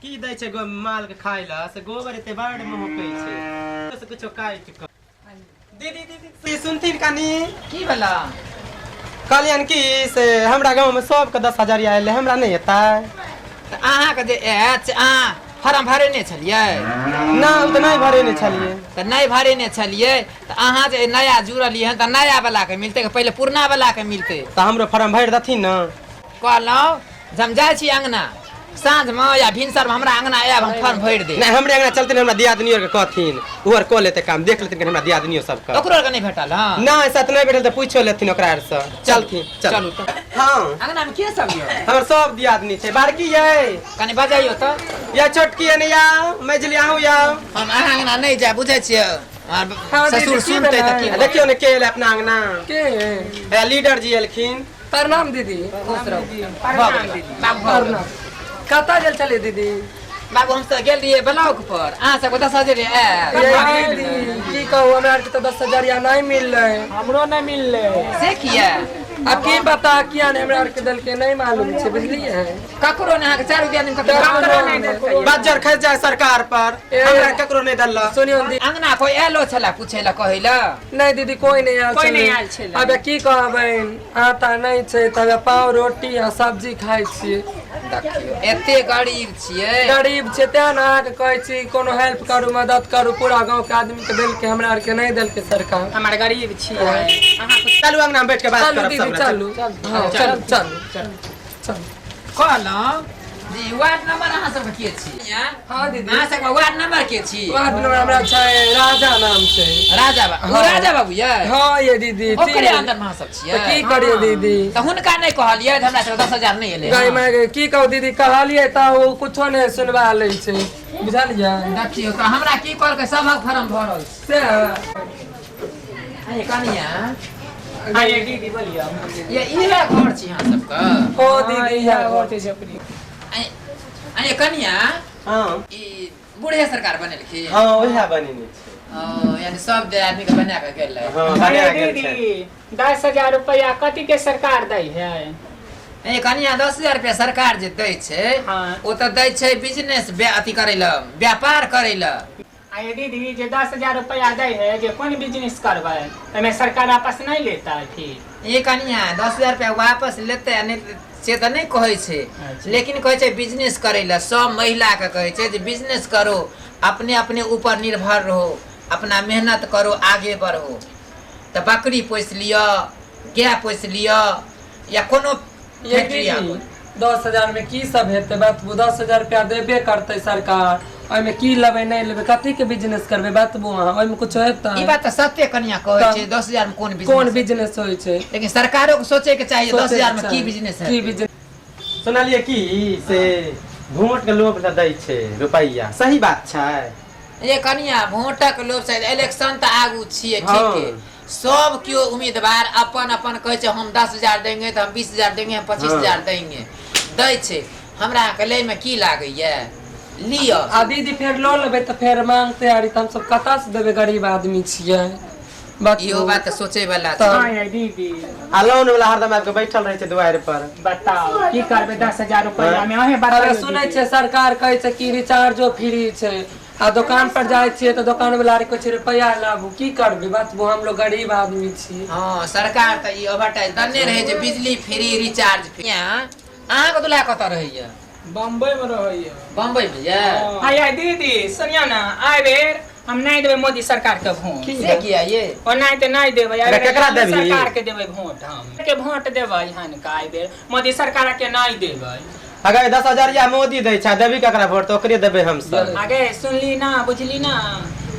की दै छै गो माल के खाय ला से गोबर एते बड़ महकै छै से कुछो काटि कऽ दीदी दीदी दीदी सुनथिन कनी। की भेला? कहलियनि कि से हमरा गाँव में सबके 10,000 आयल हमरा नहि एतै। तऽ अहाँके जे आयत से अहाँ फार्म भरेने छलियै? ना, ओ तऽ नहि भरेने छलियै। तऽ नहि भरेने छलियै तऽ अहाँ जे नया जुड़लियै हन तऽ नया वाला के मिलतै कि पहिले पुरना वाला के मिलतै? तऽ हमरो फार्म भरि देथिन ने। कहलहुँ जे हम जाइ छी अङ्गना, साँझमे या भिनसरमे हमरा अङ्गना आयब, हम फॉर्म भरि देब। नहि, हमरे अङ्गना चलथिन, हमरा दियादनियो आरके कहथिन, ओ आर कऽ लेतै काम, देख लेथिन कनि हमरा दियादनियो सबके। ओकरो आरके नहि भेटल? हँ, नहि सर, नहि भेटल तऽ पूछियो लेथिन ओकरा आरसँ। चलथिन, चलू तऽ। हँ, अङ्गनामे के सब यऽ? हमर सब दियादनी छै। बड़की यै, कनि बजैयौ तऽ। या छोटकी यै, या मझिली, अहूँ आउ। हम अहाँ अङ्गना नहि जायब, बुझै छियै, हँ, दीदी, ससुर की सुनतै तऽ की? भेलै? देखियौ ने के एलै अपना अङ्गना। के? हे, लीडर जी एलखिन। प्रणाम दीदी। खुश रहू, भऽ गेलै बाबू, भऽ गेलै। प्रणाम। कतऽ गेल छलियै दीदी? बाबू, हम तऽ गेल रहियै ब्लॉक पर, अहाँ सबके 10,000 आयल। ये दीदी, की कहू, हमरा आरके तऽ 10,000 नहि मिललै। हमरो नहि मिललै। से किया? आब की पता किया नहि हमरा आरके देलकै, नहि मालूम छै, बुझलियै? ककरो नहि, अहाँके चारू दियादनी ककरो ककरो नहि देलकै। बज्जर खसि जाय सरकार पर। ए। हमरा ककरो नहि देलक। सुनियौ दीदी। अंगना कोई आयलो छला पूछे ला, कहै ला? नहि दीदी, कोई नहि आयल। कोई नहि छलै। आयल छलै। आब की कहबै, आटा नहि छै तब पाव रोटी आ सब्जी खाइ छियै। देखियौ, एते गरीब छियै। गरीब छै तें ने अहाँके कहै छी, कोनो हेल्प करू, मदद करू। पूरा गाँव के आदमी के देलकै, हमरा आरके नहि देलकै सरकार। हमर गरीब छियै अहाँ। चलू, अंगना में बैठ के बात चलू करब दीदी सब। चलू, हँ, चलू चलू चलू। कहलहुँ जी, वार्ड नंबर अहाँ सबके के छी? हाँ दीदी। अहाँ सबके वार्ड नंबर के छी? वार्ड नंबर हमरा छै, राजा नाम छै। राजा बाबू? हाँ। राजा बाबू ये? हाँ ये दीदी। ओकरे अंदर में अहाँ सब छियै? तऽ की करियै दीदी? तऽ हुनका नहि कहलियै जे हमरा सबके 10,000 नहि एलै? गाय माय गे, की कहू दीदी, कहलियै तऽ ओ कुछो नहि सुनबा लै छै, बुझलियै? देखियौ तऽ, हमरा की कहलकै, सभक फार्म भरल छै। से अरे कनिया। हाँ ये दीदी, बोलियो। ये इहे घर छी अहाँ सबके? ओ दीदी, इएह घर छै झोपड़ी। अरे कनिया। हँ। ई बूढ़े सरकार बनेलखिन? हँ, ओएह बनेने छै। ओ, यानी सब दे आदमी के बना के गेलै। हँ, बना अरे गेल छै। दीदी, 10,000 रुपया कथी के सरकार दै है? ए कनिया, 10,000 रुपया सरकार जे दै छै, हाँ। ओ तऽ दै छै बिजनेस अथी करै लए, व्यापार करै लए। आये दीदी, जे 10,000 रुपया दै है, जे कोन बिजनेस करबै ओहिमे सरकार आपस नहीं लेता है फिर? ए कनिया, 10,000 रुपया वापस लेतै आ नहि से तऽ नहि कहै छै। अच्छा। लेकिन कहै छै बिजनेस करै लए, सब महिलाके कहै छै जे बिजनेस करो, अपने अपने ऊपर निर्भर रहो, अपना मेहनत करो, आगे बढ़ो। तऽ बकरी पोसि लिअ, गाय पोसि लिअ या कोनो ये फैक्ट्री दीदी, आबू। 10,000 में की सब हेतै बतबू? 10,000 रुपया देबे करतै सरकार, ओहिमे की लेबै नहि लेबै, कथी के बिजनेस करबै बतबू अहाँ, ओहिमे कुछो हेतै? ई बात तऽ सत्य कनिया कहै तऽ छै, 10,000 में कोन बिजनेस, कोन बिजनेस होइ छै? लेकिन सरकारो के सोचे के चाहिए, 10,000 में की बिजनेस की हेतै? बिजनेस। सुनलियै की से वोट के लोभ लए दै छै रुपैआ, सही बात छै? ये कनिया, वोटक लोभ से इलेक्शन तऽ आगू छियै। हाँ। ठीक है, सब केओ उम्मीदवार अपन अपन कहै छै, हम 10,000 देंगे तऽ हम 20,000 देंगे, हम पच्चीस हाँ। हजार देंगे। दै छै, हमरा अहाँके लैमे की लागैया, लिअ। आ दीदी, फेर लऽ लेबै तऽ फेर मांगते आरी, तऽ हमसब कतऽ से देबै? गरीब आदमी छियै बतबू। इहो बात तऽ सोचै वाला छै। तऽ हाँ ये दीदी। आ लोन वाला हरदम आबि कऽ बैठल रहै छै दुआरि पर। बताओ, की करबै 10,000 रुपया में अहें? अरे बताइयो सुनै दीदी। छियै, सरकार कहै छै कि रिचार्जो फ्री छै, आ दोकान पर जाइ छियै तऽ दोकान वाला आर कहै छै रुपैआ लाबू। की करबै बतबू, हमलोग गरीब आदमी छी। हँ, सरकार तऽ ई एडवर्टाइज देने रहै जे बिजली फ्री, रिचार्ज फ्री। अहाँके दुल्हा कतऽ रहैया? बम्बई में रहैया। बम्बई में यऽ? हाँ ये दीदी, सुनियो ना, आइ बेर हम नहीं देबै मोदी सरकार के वोट। से किया ये? ओ नहीं तऽ नहीं देबै। आइ अरे बेर केकरा लालू देबही? सरकार के देबै वोट, हम के वोट देबै हन का, आइ बेर मोदी सरकार के नहीं देबै। अगर 10,000 या मोदी दै छै, देबी ककरा वोट? तऽ ओकरे देबै हमसब। आगे सुनली ना, बुझली ना,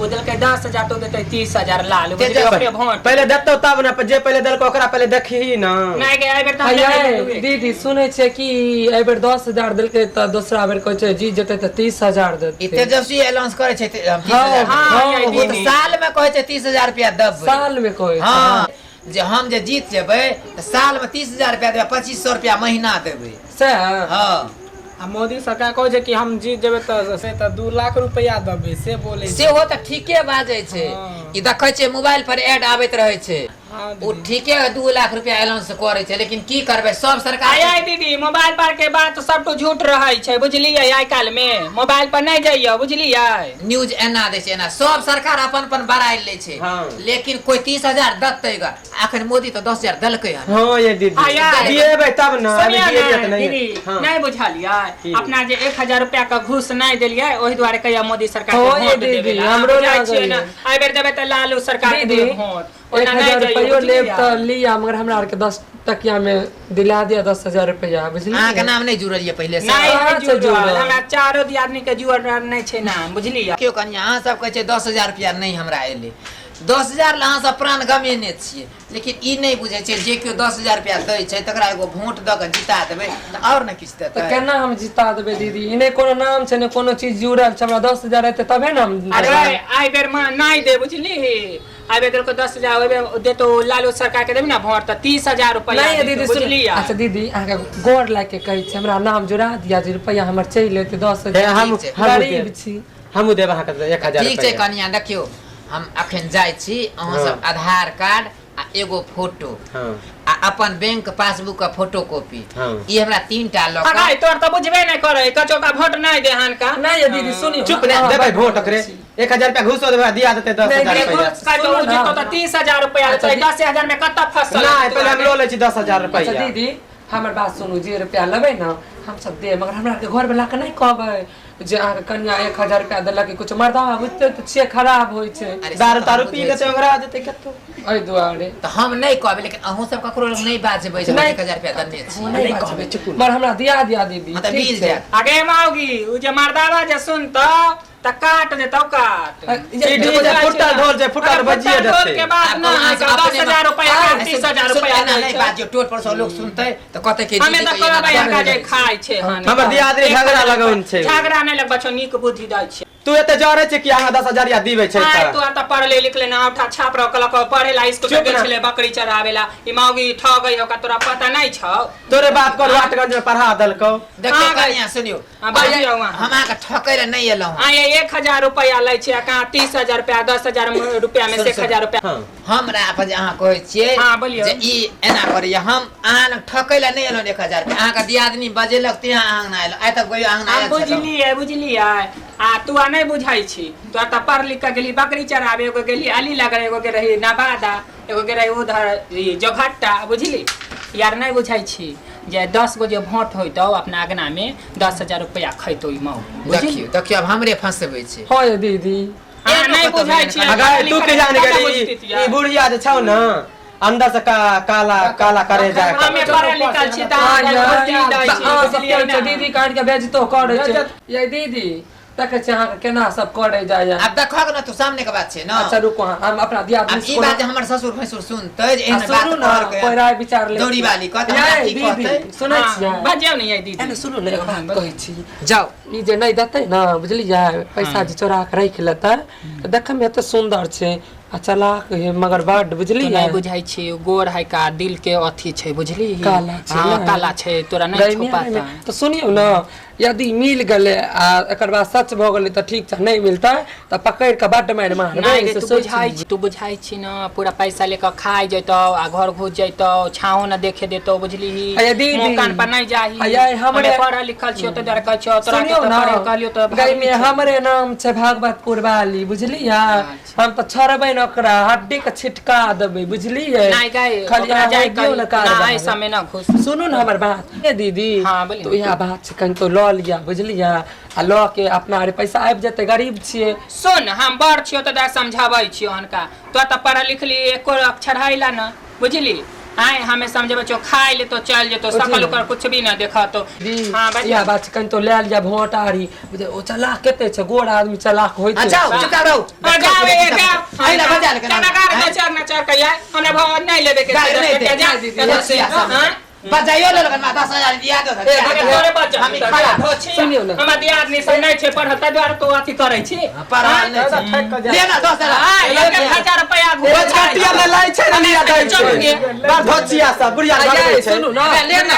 ओ देलकै 10,000 तो देतै 30,000 लाल, बुझली? तेजस, ओकरे वोट। पहिले देतौ तब ने, जे पहिले देलको ओकरा पहिले देखही ने। नहीं गे, आइ बेर तऽ हम देबै ये लालूए के। दीदी, सुनै छियै कि एहि बेर 10,000 देलकै तऽ दोसरा बेर कहै छै जीत जेतै तऽ 30,000 ई देतै। तेजस्वी अनाउंस करै छै ते- हम तीस हाँ, हजार हाँ, हाँ, ये ओ तऽ दीदी। साल में कहै छै 30,000 रुपया देबै। साल में कहै छै? हँ, जे हम जे जीत जेबै तऽ साल में 30,000 रुपया देबै, 2,500 रुपया महीना देबै। सएह। हँ। आ मोदी सरकार कहै छै कि हम जीत जेबै तऽ से तऽ 2 लाख रुपया देबै, से बोलै छै। सेहो तऽ ठीके बाजै छै। हँ। ई देखै छियै, मोबाइल पर एड आबैत रहै छै। हाँ ओ ठीके है, 2 लाख रुपया अलाउंस करै छै, लेकिन की करबै, सब सरकार आय आय दीदी, मोबाइल पर के बात सब तो झूठ रहै छै, बुझलियै? आइ काल्हि में मोबाइल पर नहि जइयो, बुझलियै? न्यूज एना दै छै, एना सब सरकार अपन अपन बड़ाइ लै छै। लेकिन कोई 30,000 देतै ग? अखन मोदी तऽ 10,000 देलकै हन। हाँ ये दीदी। आय, आय। दिएबै तब ना, अभी सुनियौ दिएबै ने, तऽ नहीं। दीदी। हाँ। नहि बुझलियै? की? अपना जे 1000 रुपया के घूस नहि देलियै, ओहि दुआरे कहिया मोदी सरकार के हो ये वोट दीदी, देबै ला। हमरो बुझाइ छियै लागैए। ने, एहि बेर देबै तऽ लालू सरकार के दीदी, देबै वोट। एक ओना नहि हजार जइयो, रुपैयो लेब बुझलियै? तऽ लिअ, मगर हमरा आरके 10 टकिया में दिला दिया 10,000 रुपैआ, बुझलियै? अहाँके नाम नहि जुड़ल यऽ पहिले से? नहि कहाँ है छै जुड़ल? जुड़ल? हमरा चारो दियादनी के जुड़ल नहि छै नाम, बुझलियै? केओ कनिया, अहाँ सब कहै छै 10,000 रुपया नहि हमरा एलै, 10,000 लए अहाँ सब प्राण गमेने छियै, लेकिन ई नहि बुझै छियै जे केओ 10,000 रुपया दै छै तकरा एगो वोट दऽ कऽ जिता देबै तऽ आओर ने किछु तऽ देतै। केना हम जिता देबै दीदी? ई नहि कोनो नाम छै, नहि कोनो चीज जुड़ल छै। हमरा 10,000 एतै तबे ने हम अरे देबै। एहि बेर माँ नहि दे, बुझली? एहि बेर देलको 10,000, ओहि बेर देतो लालू सरकार के देबी ने वोट तऽ 30,000 रुपया नहीं देतौ, दीदी, सुन। बुझलियै? अच्छा दीदी, अहाँके गोर लागि के कहै छी, हमरा नाम जुड़ा दिया जे रुपैआ हमर चलि एतै दस हे, हजार हम ठीक छै। हमहूँ गरीब देब। छी। हमहूँ देब अहाँके 1000 ठीक छै। रुपैआ। कनिया, देखियौ, हम अखन जाइ छी। अहाँ सब आधार कार्ड आ एगो फोटो आ अपन बैंक पासबुक के फोटो कॉपी, ई हमरा 3 टा लऽ अगाइ कऽ तोर तऽ बुझबे नहि करै, कचो का वोट नहि दे हन का। नहीं ये दीदी, सुनियो। चुप ने, देबै वोट ओकरे, 1000 रुपया घूसो देबै, दिया देतै दस नहीं, हजार नहीं, रुपया। घूस- का तो सुनू ना। जीतो तऽ 30,000 रुपया अच्छा, देतै, 10,000 में कतऽ फसल? नहीं, पहिले हम लऽ लै छी 10,000 अच्छा रुपया। दीदी, हमर बात सुनू, जे रुपया लेबै ने हमसब देब, मगर हमरा आरके घर वाला के नहि कहबै जे अहाँके कनिया 1000 रुपया देलक। कि कुछ मर्दावा बुझते तऽ छियै, खराब होइ छै। अरे से दारू तऽ हम तारू पी बुझै लेतै, छी। ओकरा देतै कतौ। एहि दुआरे। तऽ हम नहि कहबै, लेकिन अहूँ सब ककरो लग नहि बाजबै जे हम नहि। 1000 रुपया देने छी। नहि कहबै, चुप। मगर हमरा दिया दिया दीदी। हँ, तऽ ठीक मिल छै। जायत। आगे माओगी, उ जे मर्दावा जे सुनतो तऽ काट देतौ, काट। सीढ़ी जे फुटल ढोल छै, फुटल अरे बजिए फुटल ढोल देतै। के बात आब ना, अहाँ सब दस अपने हजार रुपया आ, 30,000 सुन, रुपया एना दै नहि छै। बाजियौ, टोल पर सब लोक सुनतै तऽ कहतै कि हमे दीदी तऽ के एना कहबै बात अहाँके जे करै छै। खाइ छै हन। हमर दियादनी झगड़ा लगौन छै। झगड़ा नहि लगबै छौ, नीक बुद्धि दै छै। तू एते जरे छै कि अहाँ 10,000 या दिबै छै? आय तऽ तू तऽ पढ़ले लिखले ना, उठा छाप रह कलक पढ़े ला स्कूल चुप गेल ना। छले बकरी चरावे ला, ई माउगी ठगई हो का, तोरा पता नहीं छौ? तोरे बाप को वाटगंज में पढ़ा देलकौ। देखियौ हाँ, कनिया, सुनियौ। हाँ, बाजियौ अहाँ। हम अहाँके ठकै लए नहि एलहुँ हँ। आय 1000 रुपया लै छै आ कहाँ 30,000 रुपया, 10,000 रुपया में से सुन, एक सुन। हजार रुपया। हमरा अपन जे अहाँ कहै छियै हाँ, बोलियौ। जे ई एना करैया, हम अहाँ लग ठकै लए नहि एलहुँ 1000 रुपया। अहाँके दियादनी बजेलक तें अहाँ अङ्गना एलहुँ, आइ तक कोइ अङ्गना हम आयल छलहुँ? बुझलियै, बुझलियै। आ तू आ नहि बुझै छी, तू तऽ पढ़ लिख के गेली बकरी चराबे, एगो गेली अली लगल, एगो के रही नवादा, एगो के रही उधर ई जोघट्टा, बुझली? यार, नहि बुझै छी जे 10 गो जे वोट होइतौ अपना अगना में, 10,000 रुपया खैतौ ई मऊ, बुझली? देखियौ, देखियौ, आब हमरे फंसबै छै। हँ ये दीदी। अहाँ नहि कतौ बुझै भेलै छी। अगर तू के जान गेली, ई बुढ़िया जे छौ ने, अंदर से काला काला करे जाए। हमे पढ़ल लिखल छी तऽ हाँ अहाँ यार, बुद्धि दै छी, अहाँ सब बुझलियै कहै छै ने? दीदी काटि के बेजतो करै छै। ये दीदी, देखै छी अहाँके केना सब करै जाइया। आब देखहक ने, तू सामने के बात छै ने। अच्छा रुको, अहाँ, हम अपना दियादनी आब से ई बात जे हमर ससुर भैंसुर सुनतै जे आ एहन बात सुनू ने, कहलकै, कोइ राय विचार ले। दौड़ी वाली कहतै, हमरा ये की दीदी, कहतै? सुनै छियै? हाँ, बजियौ ने यै दीदी। एने सुनू ने, एगो बात कहै छी। जाउ। ई जे नहि देतै ने, बुझलियै, पैसा जे चोरा के राखि लेतै तऽ देखैमे एते सुन्दर छै आ चलाक है मगर बड, तू बुझलियै? नहि बुझै छी, गोर है का दिल के अथी छै, बुझली? काला छै हाँ, ने? काला छै, तोरा नहि छौ गर्मी पता। तऽ सुनियौ ने, यदि मिल गेलै आ एकर बाद सच भऽ गेलै तऽ ठीक छै, नहि मिलतै तऽ पकड़ि कऽ बड्ड मारि मारबै। नहि गे, से तू सोचि बुझाइ लियौ। छी, तू बुझाइ छी ने, पूरा पैसा लेके खाइ जैतौ आ घर घुस जैतौ, छाओ न देखे देतौ, बुझली? अये दीदी। मुँह कान पर नहीं जाही। अये हमरे- हमे पढ़ल लिखल छियो तऽ दुआरे कहै छियो तोरा के। सुनियौ तऽ ने, पढ़े कहलियो तऽ गई में हमरे नाम छै भागवतपुर वाली, बुझलियै? अच्छा। हम तऽ छोड़बै ने ओकरा, हड्डी के छिटका देबै, बुझलियै? नहि गई, खाली ओकरा अहाँ जाय दियौ ने कही ना, कारबार। एहि सबमे ना घुस। सुनू ने हमर बात ए दीदी। हाँ, बोलिए। तऽ इएह बात छै, कनि तो लऽ लिअ, बुझलियै? आ लऽ के अपना अरे पैसा आबि जेतै, गरीब छियै। सुन, हम बड़ छियो तऽ दाइ समझाबै छियो हनका, तो तऽ पढ़ल लिखली एको अक्षर हैला न, बुझली? आय हमे समझेबै छियो, खाइ लेतो चल जेतो, सकल ओकर कुछ भी न देखतो। दी हाँ बजियौ। इएह बात छै, कनि तो लए लिअ भोट आरी, बुझलियै? ओ चलाक कते छै, गोर आदमी चलाक होइ छै। जाउ, चुका रहू। हाँ, जाओ ए जाओ। अहिला बजा ले। चना गाड़ दो, चर ना चर कहिया हमरा भाव नहीं लेबे के गाड़ छै, नहि दस दे, टकिया, जा, नहि दीदी, दस जा, हाँ? बजाइयो लेलक ना 10,000 दिया दो। ए, अरे तोरे बच्चा हम ई खड़ा सुनियौ ने। हमरा दियादनी सब नहि छै पढ़ल ताहि दुआरे तू अथी करै छी। पढ़ल नहि दादा छै। ठक के जा। ले ना 10,000। हाँ, 1,000 रुपया घूस। बचकटिया में लै छै ने लिया दै चल छै। गे। बड़ धोचिया सब बुढ़िया आ, भगबै ये, छै। सुनू ना। अबे ले ना।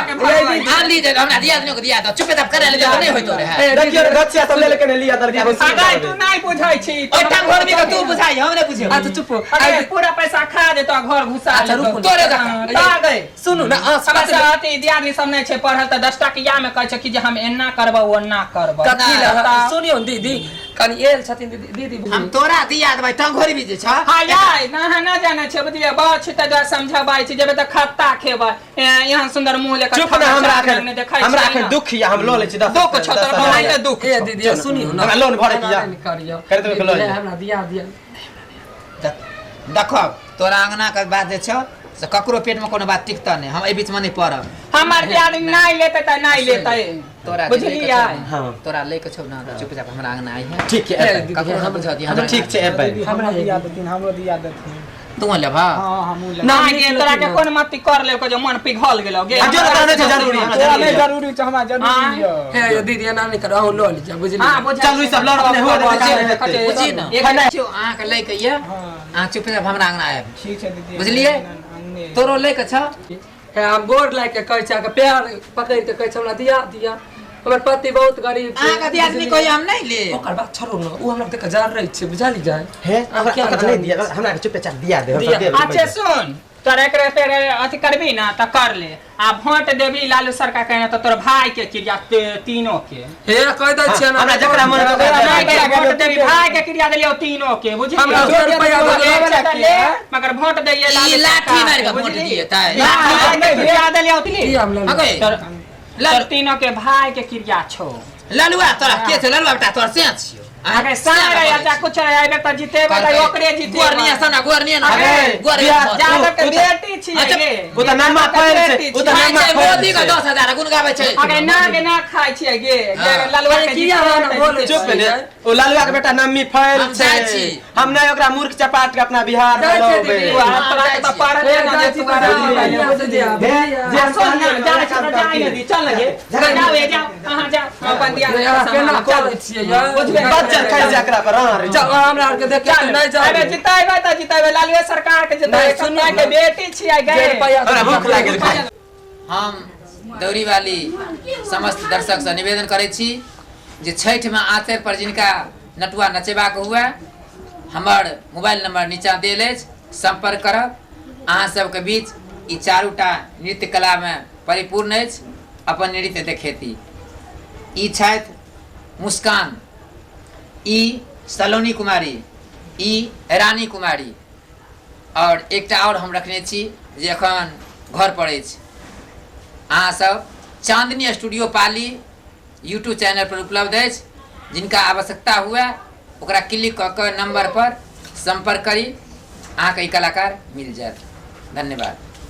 हाँ ली जे हमरा दियादनी के दिया दो। चुपे चाप करे ले नहीं होइतो रहे। ए, देखियौ ने धोचिया सब ले लेके ने लिया दलकै। अगर तू नहि बुझै छी ओइ टांग घोर भी के तू बुझाई हम नहीं बुझे। अच्छा चुप हो। अरे पूरा पैसा खा जेतो घर घुसा अच्छा, लेतो। रुकू। तोरे जकाँ। हाँ, ता गए। सुनू ना, अहाँ हमरा से अथी दियादनी सब नहि छै पढ़ल तऽ 10 टकिया मे कहै छै कि जे हम एना करबौ ओना करबौ। कथी लए? बताउ। सुनियौ ने दीदी, कनि एल छथिन दीदी, दीदी हम तोरा दिया देबै टंगोरी भी जे छ। हाँ यार ना ना जानै छै बुझलियै, बड़ छै तऽ समझाबै छै जेबै तऽ खत्ता खेबै। एहन सुंदर मुँह लेकर चुप ना, हमरा नहि एखन देखै हमरा छियै एखन ना। दुख या हम लऽ लै छी 10 दुख छौ तोरा ओनाहिते दुख ए छौ। दीदी सुनियौ ना, हमरा लोन भरे के या। एना नहि करियौ। कर देबै के दीदी, लोन। हमरा दिया दिया। देखो तोरा अंगना के बात जे छौ से ककरो पेट में कोनो बात टिकता नहीं, हम एहि बीच में नहीं पड़ब। हमर दियादनी नहि लेतै तऽ नहि लेतै। तोरा जे बुझलियै? लैके छौ ने, हाँ। तोरा लैके छौ ना चुपचाप हमरा अंगना आई है। ठीक छै ए, एबै। दीदी, ककरो न बुझऽ दिहे, हमरा अच्छा ठीक छै एबै। दीदी हमरा हमरो दिया देथिन, हमरो दिया देथिन। तू लेबह? हाँ हमहूँ लेबै। ना, ना नीक गे तोरा के लेथिन। कोन मति कर लेलको जे मन पिघल गेलौ गे। आ जो तोरा नहि छै जरूरी, हमरा तोरा नहि जरूरी। जरूरी छौ, हमरा जरूरी यऽ। हे यो दीदी एना नहि करू, अहूँ लऽ लिअ बुझलियै। हाँ, बुझै चलू, ई सब लड़ब नहि हुआ देतै, काम हेतै। बुझी ना। एक देखियौ अहाँके लैके ये, हाँ अहाँ चुपचाप हमरा अंगना आयब। ठीक छै दीदी। बुझलियै? अंगने। तोरो लैके छौ? हे हम गोर लागि के कहै छी, अहाँके पैर पकड़ि के कहै छी हमरा दिया दिया, हमर पति बहुत गरीब छै। अहाँके दियादनी कहियो हम नहीं ले। ओकर बात छोड़ू ना, उ हमरा देख के जर रहै छै बुझलियै। हे अहाँ किया हमरा नहि दिया, हमरा के चुपचाप दिया दे, हम सब दिया। देब। अच्छा सुन, तोरा एकरे फेर अथी करबी ना तऽ कर ले, आ वोट देबी लालू सरकार के तऽ तोर भाई के क्रिया तीनों के। हे कहि दै छियै हमरा जकरा मन होतै तोरा ओकरा भाई के देबै। वोट देबी, भाई के क्रिया देलियौ तीनों के, बुझलियै? हमरा सौ रुपैआ दऽ ले, देबै। ले, मगर वोट दैये लालू ई लाठी सरकार मारि के, के वोट बुझली? दिए तै। लाठी के क्रिया देलियौ की तीन। हम लऽ हँ गई? तोर तोर तीनों के भाई के क्रिया छौ। ललुआ तोरा के छौ? ललुआ बेटा तोर से छियौ। अगे सारा या जा कुछ आबे तऽ जीतेबै तऽ ओकरे जीतेबै। गोरनिया सना गोरनिया ना अरे, गोर बिहार जादव के बेटी छियै अच्छा, गे। ओ तऽ नामा फैल छै, ओ तऽ नामा फैल मोदी के छै। 10,000 गुण गाबै छै। अगे ना के ना खाइ छियै गे, गे हाँ। ललुआ के अरे किया जीतेबै हम तऽ बोलै जीतेबै। चुप ने, ओ लालुआ के बेटा नम्मी फैल हम जाइ छै। छी। हम नहि ओकरा मूर्ख चपाट के अपना बिहार में जाइ छै लौबै। दीदी। तू आ, तोरा के तऽ पढ़ल हे, ना जाइ जे छी तू तऽ आराम जाइ छी, से। हे, जे हम सुन ना, कहलियै जाइ ने, छी तऽ जाइ ने दी, चल ने गे। झगड़ा जाओ ए, जाओ, अहाँ जाओ, हम अपन दिया हे, अहाँ केना करै छियै यार? बुझबै। बच्चा खाइ छै एकरा पर, हाँ रे। जाउ, अहाँ हमरा आरके देख के चल, नहि जाउ। अबे जितेबै तऽ जितेबै, लालुए सरकार के जितेबै, नहि, सुनू कन्या के ने। बेटी छियै गे। जे रुपैआ हमरा भूख लागि गेल। हम दौरी वाली समस्त दर्शक से निवेदन करै छी जे छठि में आँचर पर जिनका नटुआ नचेबाक हुए हमर मोबाइल नंबर नीचा देल अछि, संपर्क करब। अहाँ सबके बीच ई चारूटा नृत्य कला में परिपूर्ण अछि, अपन नृत्य देखेती। ई छथि मुस्कान, ई सलोनी कुमारी, ई रानी कुमारी, और एकटा और हम रखने छी जे एखन घर पर अछि। अहाँ सब चांदनी स्टूडियो पाली यूट्यूब चैनल पर उपलब्ध अछि, जिनका आवश्यकता हुए ओकरा क्लिक कऽ के नंबर पर संपर्क करी, अहाँके ई कलाकार मिल जायत। धन्यवाद।